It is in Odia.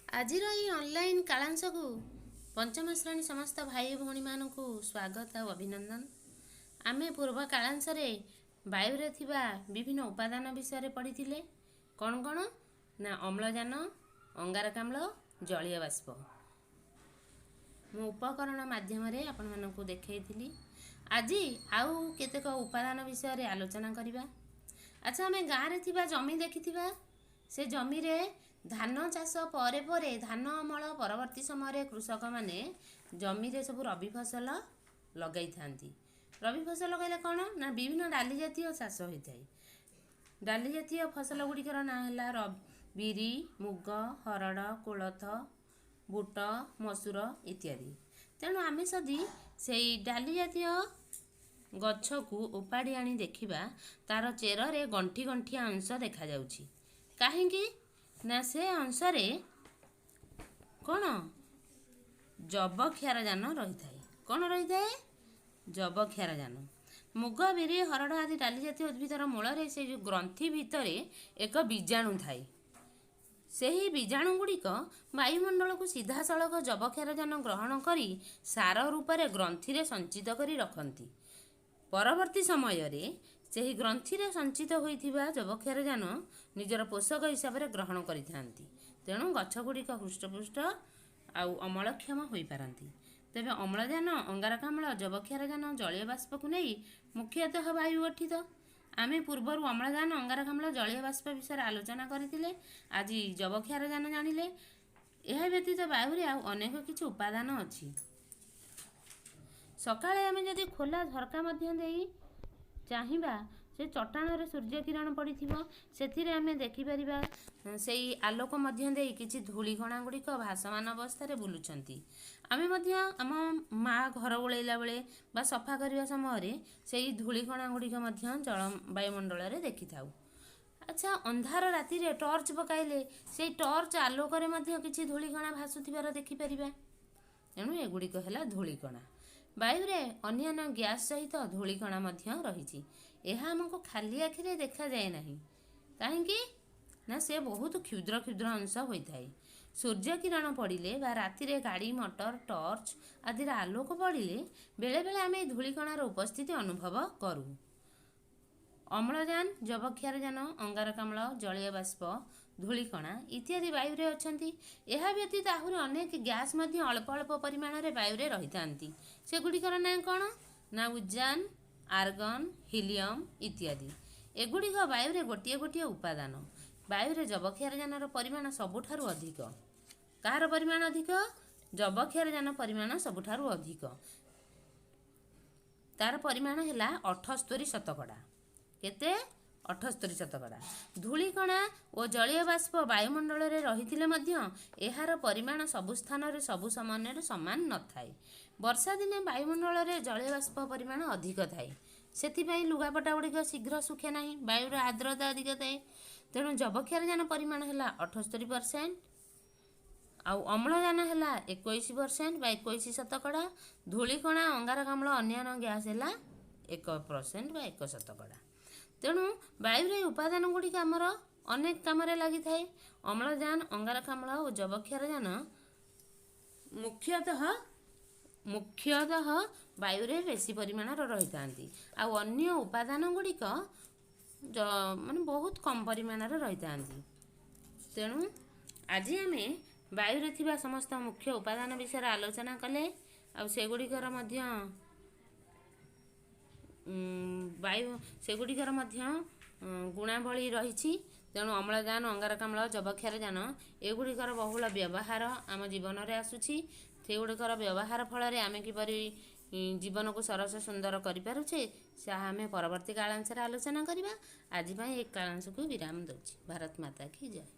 ଆଜିର ଏଇ ଅନଲାଇନ୍ କାଳାଂଶକୁ ପଞ୍ଚମ ଶ୍ରେଣୀ ସମସ୍ତ ଭାଇ ଭଉଣୀମାନଙ୍କୁ ସ୍ୱାଗତ ଆଉ ଅଭିନନ୍ଦନ। ଆମେ ପୂର୍ବ କାଳାଂଶରେ ବାୟୁରେ ଥିବା ବିଭିନ୍ନ ଉପାଦାନ ବିଷୟରେ ପଢ଼ିଥିଲେ। କ'ଣ କ'ଣ ନା ଅମ୍ଳଜାନ, ଅଙ୍ଗାରକାମ୍ଳ, ଜଳୀୟ ବାଷ୍ପ। ମୁଁ ଉପକରଣ ମାଧ୍ୟମରେ ଆପଣମାନଙ୍କୁ ଦେଖାଇଥିଲି। ଆଜି ଆଉ କେତେକ ଉପାଦାନ ବିଷୟରେ ଆଲୋଚନା କରିବା। ଆଚ୍ଛା, ଆମେ ଗାଁରେ ଥିବା ଜମି ଦେଖିଥିବା। ସେ ଜମିରେ ଧାନ ଚାଷ ପରେ ପରେ, ଧାନ ଅମଳ ପରବର୍ତ୍ତୀ ସମୟରେ କୃଷକମାନେ ଜମିରେ ସବୁ ରବି ଫସଲ ଲଗାଇଥାନ୍ତି। ରବି ଫସଲ କହିଲେ କ'ଣ ନା ବିଭିନ୍ନ ଡାଲି ଜାତୀୟ ଚାଷ ହୋଇଥାଏ। ଡାଲି ଜାତୀୟ ଫସଲ ଗୁଡ଼ିକର ନାଁ ହେଲା ବିରି, ମୁଗ, ହରଡ଼, କୋଳଥ, ବୁଟ, ମସୁର ଇତ୍ୟାଦି। ତେଣୁ ଆମେ ଯଦି ସେଇ ଡାଲି ଜାତୀୟ ଗଛକୁ ଉପାଡ଼ି ଆଣି ଦେଖିବା, ତାର ଚେରରେ ଗଣ୍ଠି ଗଣ୍ଠିଆ ଅଂଶ ଦେଖାଯାଉଛି। କାହିଁକି ନା ସେ ଅଂଶରେ କ'ଣ ଯବକ୍ଷାରଜାନ ରହିଥାଏ। କ'ଣ ରହିଥାଏ? ଯବକ୍ଷାରଜାନ। ମୁଗ, ବିରି, ହରଡ଼ ଆଦି ଡାଲି ଜାତୀୟ ଉଦ୍ଭିଦର ମୂଳରେ ସେ ଯେଉଁ ଗ୍ରନ୍ଥି ଭିତରେ ଏକ ବୀଜାଣୁ ଥାଏ। ସେହି ବୀଜାଣୁ ଗୁଡ଼ିକ ବାୟୁମଣ୍ଡଳକୁ ସିଧାସଳଖ ଯବକ୍ଷାରଜାନ ଗ୍ରହଣ କରି ସାର ରୂପରେ ଗ୍ରନ୍ଥିରେ ସଞ୍ଚିତ କରି ରଖନ୍ତି। ପରବର୍ତ୍ତୀ ସମୟରେ ସେହି ଗ୍ରନ୍ଥିରେ ସଞ୍ଚିତ ହୋଇଥିବା ଯବକ୍ଷାରଜାନ ନିଜର ପୋଷକ ହିସାବରେ ଗ୍ରହଣ କରିଥାନ୍ତି। ତେଣୁ ଗଛ ଗୁଡ଼ିକ ହୃଷ୍ଟପୁଷ୍ଟ ଆଉ ଅମଳକ୍ଷମ ହୋଇପାରନ୍ତି। ତେବେ ଅମ୍ଳଜାନ, ଅଙ୍ଗାରକାମ୍ଳ, ଯବକ୍ଷାରଜାନ, ଜଳୀୟ ବାଷ୍ପକୁ ନେଇ ମୁଖ୍ୟତଃ ବାୟୁ ଗଠିତ। ଆମେ ପୂର୍ବରୁ ଅମ୍ଳଜାନ, ଅଙ୍ଗାରକାମ୍ଳ, ଜଳୀୟ ବାଷ୍ପ ବିଷୟରେ ଆଲୋଚନା କରିଥିଲେ। ଆଜି ଯବକ୍ଷାରଜାନ ଜାଣିଲେ। ଏହା ବ୍ୟତୀତ ବାୟୁରେ ଆଉ ଅନେକ କିଛି ଉପାଦାନ ଅଛି। ସକାଳେ ଆମେ ଯଦି ଖୋଲା ଝରକା ମଧ୍ୟ ଦେଇ ଚାହିଁବା, ସେ ଚଟାଣରେ ସୂର୍ଯ୍ୟ କିରଣ ପଡ଼ିଥିବ, ସେଥିରେ ଆମେ ଦେଖିପାରିବା ସେଇ ଆଲୋକ ମଧ୍ୟ ଦେଇ କିଛି ଧୂଳିକଣା ଗୁଡ଼ିକ ଭାସମାନ ଅବସ୍ଥାରେ ବୁଲୁଛନ୍ତି। ଆମେ ମଧ୍ୟ ଆମ ମା ଘର ଓଳେଇଲା ବେଳେ ବା ସଫା କରିବା ସମୟରେ ସେଇ ଧୂଳିକଣା ଗୁଡ଼ିକ ମଧ୍ୟ ଜଳ ବାୟୁମଣ୍ଡଳରେ ଦେଖିଥାଉ। ଆଚ୍ଛା, ଅନ୍ଧାର ରାତିରେ ଟର୍ଚ୍ଚ ପକାଇଲେ ସେଇ ଟର୍ଚ୍ଚ ଆଲୋକରେ ମଧ୍ୟ କିଛି ଧୂଳିକଣା ଭାସୁଥିବାର ଦେଖିପାରିବା। ତେଣୁ ଏଗୁଡ଼ିକ ହେଲା ଧୂଳିକଣା। ବାୟୁରେ ଅନ୍ୟାନ୍ୟ ଗ୍ୟାସ୍ ସହିତ ଧୂଳିକଣା ମଧ୍ୟ ରହିଛି। ଏହା ଆମକୁ ଖାଲି ଆଖିରେ ଦେଖାଯାଏ ନାହିଁ। କାହିଁକି ନା ସେ ବହୁତ କ୍ଷୁଦ୍ର କ୍ଷୁଦ୍ର ଅଂଶ ହୋଇଥାଏ। ସୂର୍ଯ୍ୟ କିରଣ ପଡ଼ିଲେ ବା ରାତିରେ ଗାଡ଼ି ମଟର, ଟର୍ଚ୍ଚ ଆଦିର ଆଲୋକ ପଡ଼ିଲେ ବେଳେବେଳେ ଆମେ ଧୂଳିକଣାର ଉପସ୍ଥିତି ଅନୁଭବ କରୁ। ଅମ୍ଳଜାନ, ଯବକ୍ଷାରଜାନ, ଅଙ୍ଗାରକାମ୍ଳ, ଜଳୀୟ ବାଷ୍ପ, ଧୂଳିକଣା ଇତ୍ୟାଦି ବାୟୁରେ ଅଛନ୍ତି। ଏହା ବ୍ୟତୀତ ଆହୁରି ଅନେକ ଗ୍ୟାସ୍ ମଧ୍ୟ ଅଳ୍ପ ଅଳ୍ପ ପରିମାଣରେ ବାୟୁରେ ରହିଥାନ୍ତି। ସେଗୁଡ଼ିକର ନାଁ କ'ଣ ନା ଉଜାନ, ଆର୍ଗନ୍, ହିଲିୟମ୍ ଇତ୍ୟାଦି। ଏଗୁଡ଼ିକ ବାୟୁରେ ଗୋଟିଏ ଗୋଟିଏ ଉପାଦାନ। ବାୟୁରେ ଯବକ୍ଷାରଜାନର ପରିମାଣ ସବୁଠାରୁ ଅଧିକ। କାହାର ପରିମାଣ ଅଧିକ? ଯବକ୍ଷାରଜାନ ପରିମାଣ ସବୁଠାରୁ ଅଧିକ। ତାର ପରିମାଣ ହେଲା 78%। କେତେ? 78%। ଧୂଳିକଣା ଓ ଜଳୀୟ ବାଷ୍ପ ବାୟୁମଣ୍ଡଳରେ ରହିଥିଲେ ମଧ୍ୟ ଏହାର ପରିମାଣ ସବୁ ସ୍ଥାନରେ ସବୁ ସମୟରେ ସମାନ ନଥାଏ। ବର୍ଷା ଦିନେ ବାୟୁମଣ୍ଡଳରେ ଜଳୀୟ ବାଷ୍ପ ପରିମାଣ ଅଧିକ ଥାଏ। ସେଥିପାଇଁ ଲୁଗାପଟା ଗୁଡ଼ିକ ଶୀଘ୍ର ଶୁଖେ ନାହିଁ। ବାୟୁର ଆର୍ଦ୍ରତା ଅଧିକ ଥାଏ। ତେଣୁ ଯବକ୍ଷାରଜାନ ପରିମାଣ ହେଲା 78%, ଆଉ ଅମ୍ଳଜାନ ହେଲା 21% ବା 21%। ଧୂଳିକଣା, ଅଙ୍ଗାରକାମ୍ଳ, ଅନ୍ୟାନ୍ୟ ଗ୍ୟାସ୍ ହେଲା 1% ବା 1%। ତେଣୁ ବାୟୁର ଏହି ଉପାଦାନ ଗୁଡ଼ିକ ଆମର ଅନେକ କାମରେ ଲାଗିଥାଏ। ଅମ୍ଳଜାନ, ଅଙ୍ଗାରକାମ୍ଳ ଓ ଯବକ୍ଷାରଜାନ ମୁଖ୍ୟତଃ ବାୟୁରେ ବେଶୀ ପରିମାଣର ରହିଥାନ୍ତି, ଆଉ ଅନ୍ୟ ଉପାଦାନ ଗୁଡ଼ିକ ମାନେ ବହୁତ କମ୍ ପରିମାଣରେ ରହିଥାନ୍ତି। ତେଣୁ ଆଜି ଆମେ ବାୟୁରେ ଥିବା ସମସ୍ତ ମୁଖ୍ୟ ଉପାଦାନ ବିଷୟରେ ଆଲୋଚନା କଲେ, ଆଉ ସେଗୁଡ଼ିକର ମଧ୍ୟ ବାୟୁ ସେଗୁଡ଼ିକର ମଧ୍ୟ ଗୁଣାବଳୀ ରହିଛି। ତେଣୁ ଅମ୍ଳଜାନ, ଅଙ୍ଗାରକାମ୍ଳ, ଯବକ୍ଷାରଜାନ ଏଗୁଡ଼ିକର ବହୁଳ ବ୍ୟବହାର ଆମ ଜୀବନରେ ଆସୁଛି। ସେଗୁଡ଼ିକର ବ୍ୟବହାର ଫଳରେ ଆମେ କିପରି ଜୀବନକୁ ସରସ ସୁନ୍ଦର କରିପାରୁଛେ, ତାହା ଆମେ ପରବର୍ତ୍ତୀ କାଳାଂଶରେ ଆଲୋଚନା କରିବା। ଆଜି ପାଇଁ ଏ କାଳାଂଶକୁ ବିରାମ ଦେଉଛି। ଭାରତ ମାତା କି ଜୟ।